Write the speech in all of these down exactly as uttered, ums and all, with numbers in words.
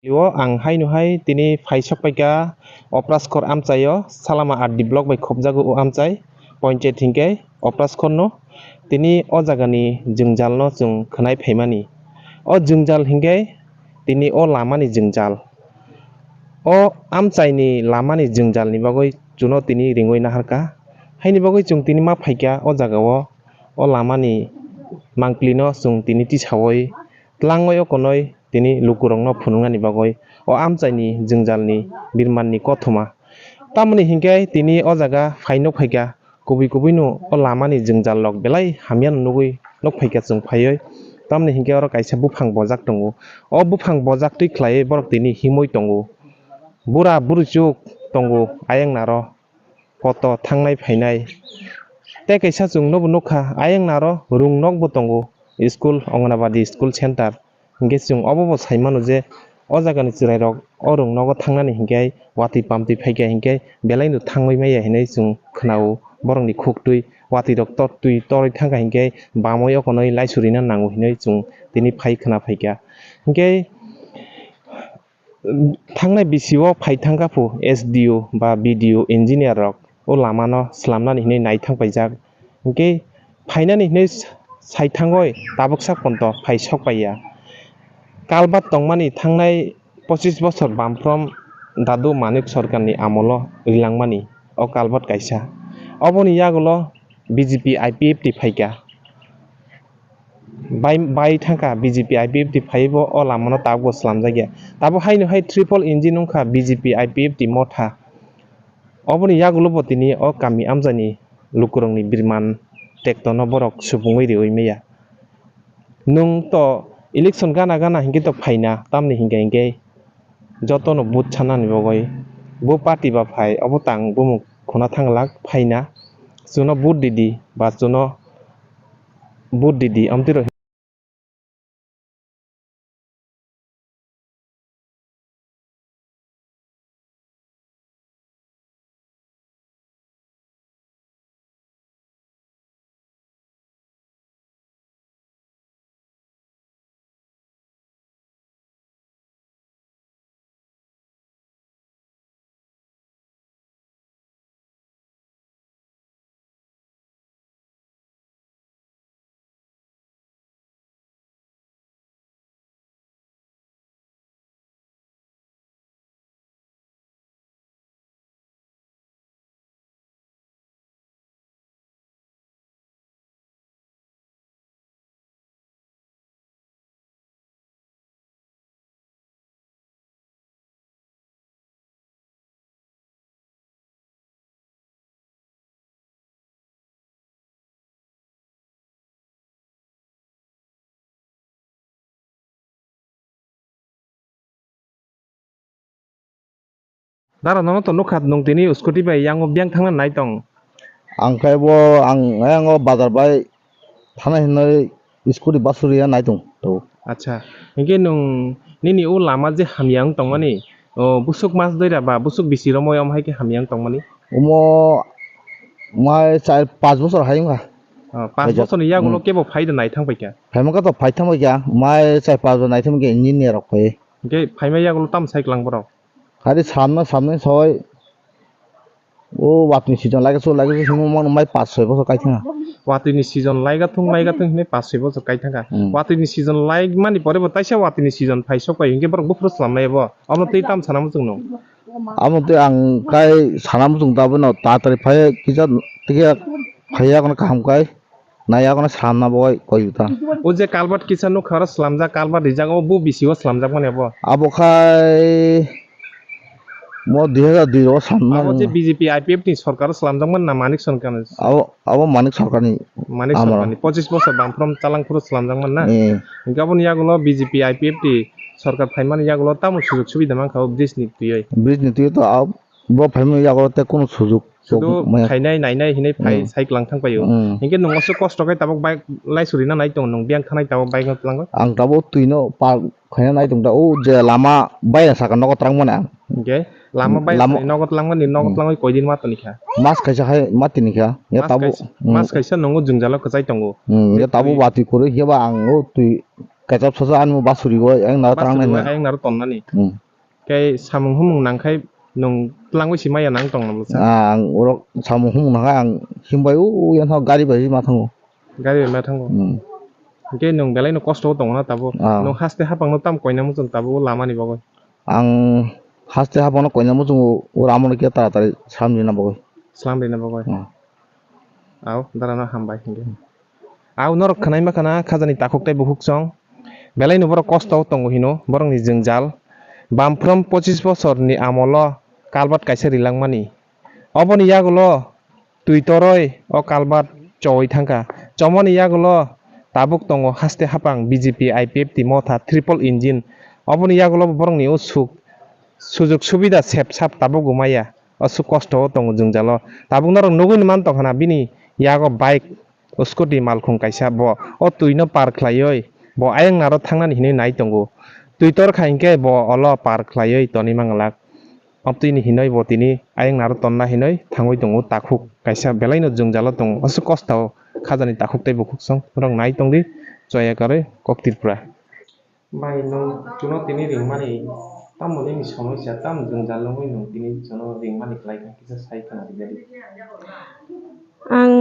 O ang haino hai tini phaisok paikha Opraskor amchaio, Salama R D block bai khopjago o amchai, panchayat hinkhe Opraskorno. Tini o jagani jwngjalno chwng khwnai phaimani. O jwngjal hinkhe tini o lamani jwngjal. O amchaini lamani jwngjalni bagwi chuno tini ringwi naharkha. Haini bagwi chwng tini ma phaikha o jagao, o lamani mangpilino chwng tini tisawi tlangwi o konwi tini lukurokno phunuknani bagwi o amchaini jwngjalni birmanni kothoma. Tamoni hinkhe tini o jaga phai nuk phaikha, kubui kubuino o lamani jwngjalrok belai hamyano nugwi nuk phaikha chwng phaiwi. Tamoni hinkhe oro kaisa buphang bojak tongo, o buphang bojak twi khlaiwi borok tini himwi tongo, bura burichuk tongo ayang naro. Poto thangnai phainai. Tei kaisa chwng nobo nukha, ayang naro rung nokbo tongo, school, Anganabadi school center. Hinkhe chwng obo bo sai mano je o jagani chwrairok o rung nogo thangnani hinkhe watwi pamtwi phaikha hinkhe belaino thangwi maya hinwi chwng khwnao. Borokni khuktwi watwirok toktwi torwi thangkha hinkhe bamwi o konwi laisurina nango hinwi chwng tini phai khwna phaikha. Hinkhe thangnai bisio phai thangkha phu S D O ba B D O engineer rok o lamano slamnani hinwi nai thang paijak. Hinkhe phainani hinwi sai thangoi tabuksa ponto phai sok paiya. Kalbat tongmani thangnai pochis bosor bamphrom Dadu Manik Sarkarni amolo rilangmani o kalbat kaisa. Oboni yagulo B J P I P F T phaikha. Bai, bai thangkha B J P I P F T phaibo o lamano tabukbo slamjakya. Tabuk haino hai triple engine wngkha B J P I P F T motha. Oboni yagulobo tini o kami amchaini lukurokni birman tektono borok supungwi riwi maya. Nwng to election gana gana hinkhe to phaina, tamni hinkhe hinkhe jotono vote sanani bagwi bo party ba phai, obo tang bumung khuna thanglak phaina, chuno vote didi ba chuno vote didi, amtwi rw. Dara, nono to nukha, nwng tini scooty bai yango biyang thangna nai tong? Ang khe bo, ang yango bazar bai thana hinwi scooty basuri ya nai tong to. Acha, hinkhe nwng nini o lama je hamya wng tongmani, o busuk mas doira ba busuk bisi romwi omo hai khe hamya wng tongmani? Omo mai char panch bosor hai wngkha. O, panch bosorni yagulo kebo phai da nai thang paikha? Phaima khe to phai thang paikha, mai char panch bo nai thang paikha engineer rok phai. Hinkhe phaima yagulo tamo sai klang borok? Hari samna samna soi. O watwi ni season lai khe so lai khe so himwi mano mai panch soi bosor kai thangkha. Watwi ni season lai ga thung lai ga thung hinwi panch soi bosor kai thangkha. Hmm. Watwi ni season lai mani pore bo taisa watwi ni season phai sok pai hinkhe borok buphuru slam lai bo. Omo twi tam sana muchung no. Amo twi ang kai sana muchung ta bono tatari phai kisa tike phai ya kono kaham kai. Nai akono sanna boi koi ta. O je culvert kisa nukha oro slamjak, culvert rijak, o bo bisi o slamjak mani abo? Abo khai mo dui hajar dui o sanna. Abo je B J P I P F ni sorkar o slamjak man na Manik Sarkar ni? Abo, abo Manik Sarkar ni. Manik amolo. Sarkar ni pochis bosor bamphrom chalangphuru slamjak man na? Eh. Hinkhe aboni yagulo B J P I P F ni sorkar phaimani yagulo tamo sujog subida mankha o bridge ni twiwi? Bridge ni twiwi to abo phaimani yagulo tei kunu sujog. Sudu maya. Khainai, nainai hinwi phai hmm sai klang thang paio. Hmm. Hinkhe nwng oso kosto khe tabuk bike lai surina nai tongo, nwng biyang thanai tabuk bike no tlango? Ang tabuk twi no park khaina nai tong ta, o je lama baina saka nogo twlang mani ang. Hinkhe lama baina lama saka nogo twlang mani, nogo hmm twlangwi koi din ma toni kha? Mas kaisa hai ma tini kha. Ya mas tabuk kaisa, hmm mas kaisa nwngo jwngjalo kwchai tongo. Hmm, ya tabuk watwi kwrwi khe ba ang o twi Kachap sacha ani mo basuri bo ayang naro tang nai. Basuri bo ayang naro tonnani. Hmm. Kei samung humung nangkhai nwng twlangwi si maya nang tong nang bwsa? Ah, ang orok samung humung nangkhai ang himbai o, o yang thango gari bai ma thango. Gari bai ma thango? Hmm. Hwnkhe nwng belai no kosto o tongo na tabuk? Ah. Nwng haste hapang no tam koina muchung tabuk o lama ni bagwi? Ang haste hapang no koina muchung o, o lama no khe taratari slam rina bagwi. Slam rina bagwi? Hmm. Au, dara no hambai hwnkhe. Au norok khwnai ma khana khajani takhuk tei bukhuk song. Belai no borok kosto o tongo hino, borokni jwngjal. Bamphrom pochis bosorni amolo kalbat kaisa rilangmani. Oboni yagulo twi toroi o kalbat chowui thangkha. Chomoni yagulo tabuk tongo haste hapang B J P I P F T motha triple engine. Oboni yagulo borokni o suk sujug subida sep sap tabuk bo maya. Aswk kosto o tongo jwngjalo. Tabuk norok nugui man tongkha na bini yago bike. O scooty malkhung kaisa bo o twi no par khlaiwi bo ayang naro thangnani hinwi nai tongo. Twi tor kha hinkhe bo olo par khlaiwi tonwi manglak. Obtwini hinwi bo tini ayang naro tonna hinwi thangwi tongo takhuk kaisa belai no jwngjalo tongo. Aswk kosto o khajani takhuk tei bukhuk song norok nai tongdi choya karwi kok Tripura. Bai, nwng chuno tini ringmani tamo nini somosya, tamo jwngjal wngwi nwng tini chuno ringmani khlai kha, kisa sai khna rwdi. Ang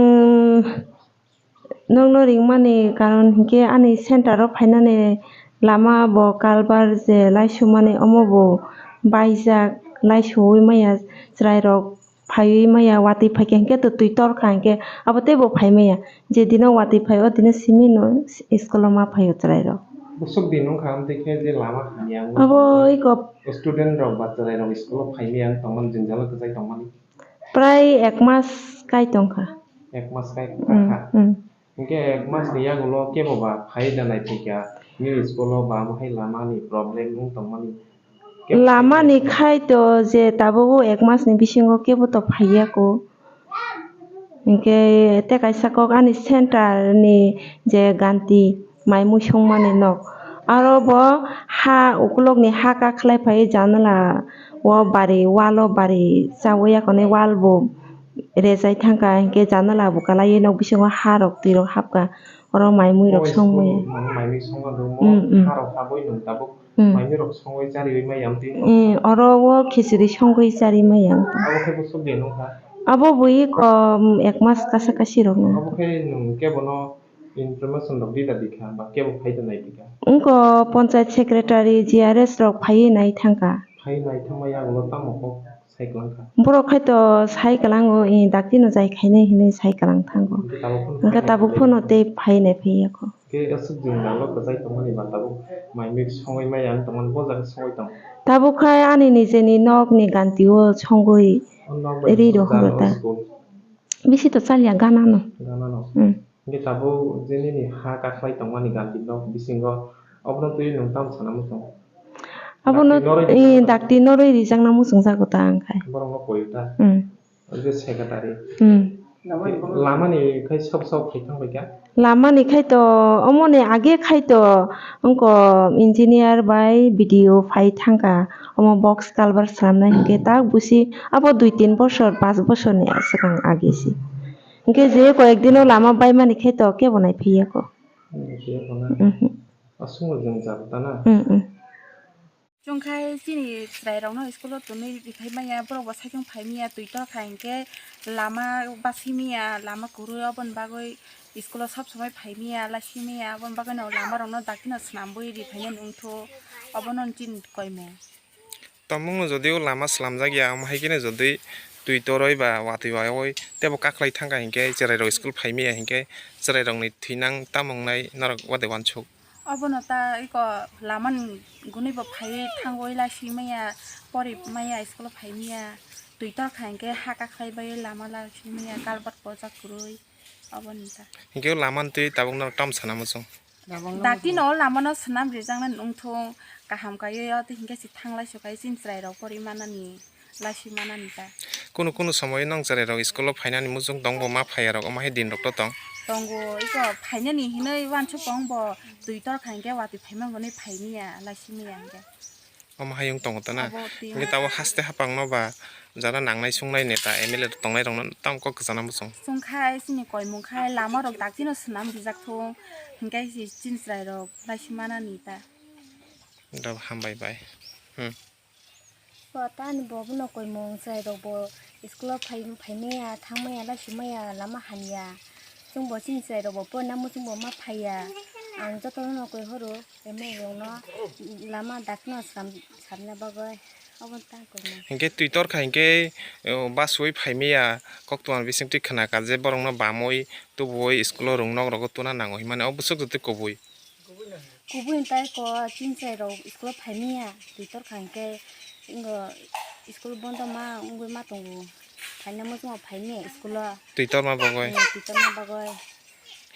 nokno ringmani karon hinkhe ani center o phainani lama bo kalbar je laisumani omo bo baijak, laisuwi maya chwrairok phaiwi maya watwi phaikha hinkhe to twi torkha hinkhe abo teibo phai maya. Je dino watwi phai o dino simi no school o ma phaio chwrairok. Bwswk din wngkha amtwi khe je lama hamya wngwi abo iko student rok ba chwrairok school o phai maya wng tongmani jwngjalo kwchai tongmani. Prai ek mas kai tongkha. Ek mas kai Mm, kha. Mm. Hinkhe ek mas ni yagulo kebo ba phai da naiphaikha, nini school o ba amo hai lama ni problem wng tongmani. Kebo Lama ni khai to je tabuk o ek mas ni bisingo kebo to phaiya ko. Hinkhe tei kaisa kok ani center ni je ganti mai mui songmani nok. Aro bo ha ukulok ni ha kakhlai phai janala o bari wall o bari chawi yakonwi wall bo rejai thangkha, hinkhe janala bo kwlaiwi nok bisingo ha rok twi rok hapkha, oro mai mui rok songmaya. Mai mui songma do mo, Mm, mm. Ha rok habwi nwng tabuk Mm. mai mui rok songwi chariwi maya amtwi. Eh, oro o khichiri songwi chari maya amtwi. Abo khe bwswk din wngkha? Abo bui ko, um, ek mas kasa kasi rok no. Abo khe nwng kebo no information rok dida dikha ba kebo phai da nai dikha? Wngko panchayat secretary, G R S rok phaiwi nai thangkha. Phai nai thangma yagulo tamo kok sai kwlang kha? Borok khai to sai kwlango, i dakti no jai khainai hinwi sai kwlang thango. Hinkhe tabuk phano Hinkhe phai tabuk nai phano phai tei phai nai phaiya kho. Khe aswk jwngjalo kwchai tongmani ba tabuk mai mui songwi maya wng tongmani bo jaga songwi tong. Tabuk khai ani nijeni nokni ganti o songwi O nok bai ri rok jalo hwnwi ta. School. Bisi to chaliya gana no. Gana no. Hmm. Hinkhe tabuk je nini ha kakhlai tongmani ganti nok bisingo obono twi nwng tamo sana muchung? Abono, Dakti norwi eh, rijakna dakti norwi rijakna muchungjago ta ang khai. Borokno koi ta? Hmm. Abo secretary. Hmm. Lamani khai sok sok khai thang bai kha? Lamani khai to, omoni age khai to, wngko engineer bai B D O phai thangkha, omo box culvert swnamnai hinkhe tak busi abo dui tin bosor, panch bosorni swkang age se. Hinkhe je koyek dino lama baimani khe to kebo nai phiyako. Nai phiyako na? Mhm. Aswkno jwngjal ta na? Mm, mm. Chwng khai chini chwrairokno school-o tonwi riphai manya, borok bo saichung phai manya, twi tor kha hinkhe lama basui manya, lama kwrwi, oboni bagwi school-o sob somoi phai manya, laisi manya, oboni bagwino lamarokno dakti no swnamwi riphainani wngthu, obono chini koimung. Tongmungno jodi o lama slamjak ya, omo hai kheno jodi twi torwi ba watwi wawi teibo kakhwlai thangkha hinkhe chwrairok school phai manya hinkhe chwrairokni thwinang tamo wngnai norok wade uansuk. Obono ta iko lamani gunui bo phaiwi thangwi laisi manya, pori manya, school-o phai manya, twi tor kha hinkhe ha kakhwlai bai lama laisi manya, culvert pojak kwrwi. Aboni ta. Hinkhe o lamani twi tabukno tam sana muchung. Dakti no o lamano swnam rijaknani wngthung, kaham kaiwi o twi hinkhe se thanglai sokai chini chwrairok pori manani, laisi manani ta. Kunu kunu somoyo nong chwrairok school-o phainani muchung tong bo ma phaiyarok omo hai dinrok to tong? Tongo, iko phainani hinwi uansuk tong bo twi tor kha hinkhe watwi phaima hwnwi phai manya, laisi manya hinkhe. Omo hayung tongo ta na? Abo twi. Hingke tabuk haste haphangno ba jara nangnai sungnai neta M L A rok tongnai rokno tamo kok kwchangna muchung. Chwng khai chini koimung khai lama rok dakti no swnam rijak thung, hingke si chini chwrai rok laisi manani ta. Dab hambai bai. Hmm. Bo ta ani bo bono koimung chwrai rok bo school o phai, phaimaya, thangmaya, laisumaya, lama hamya. Chwng bo chini chwrai rok bo porina muchung bo ma phaiya. Ang jotono no koi horo. Tei rokno lama dakno sam-, samna bagwi obo tang koi. Hinkhe twi torkha hinkhe, o, bus ui phaimaya koktwma bisingtwi khnakha je borokno bamwi tubui school o rwngnok rogo tuna nango hinmani o bwswk jotoi kubui. Kubui hinkhe ko chini chwrai rok school o phaimaya twi torkha hinkhe ingo school bondo ma wngwi ma tongo. Phaina muchungo phaimaya school o. Twi torma bagwi. Twi torma bagwi.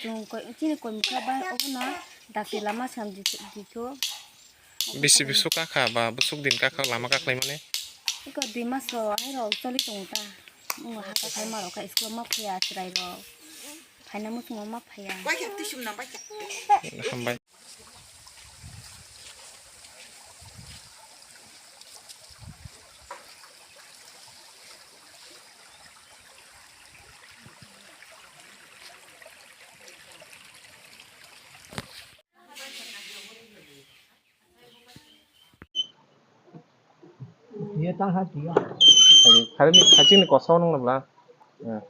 Chwng koi, chini koi mukha bai obono dakti lama sam di, ditho. Bisi bwswk kakha ba bwswk din kakha lama kaklaimani? Eko dui mas rok hai rok choli tongo ta. Omo ha kakhai ma rok kha school ma phaiya chwrai rok. Phaina muchungo ma phaiya. Hambai. Ye tang ha tiya. Hari, hari ni kaching ni kosa nung nabla. Ya.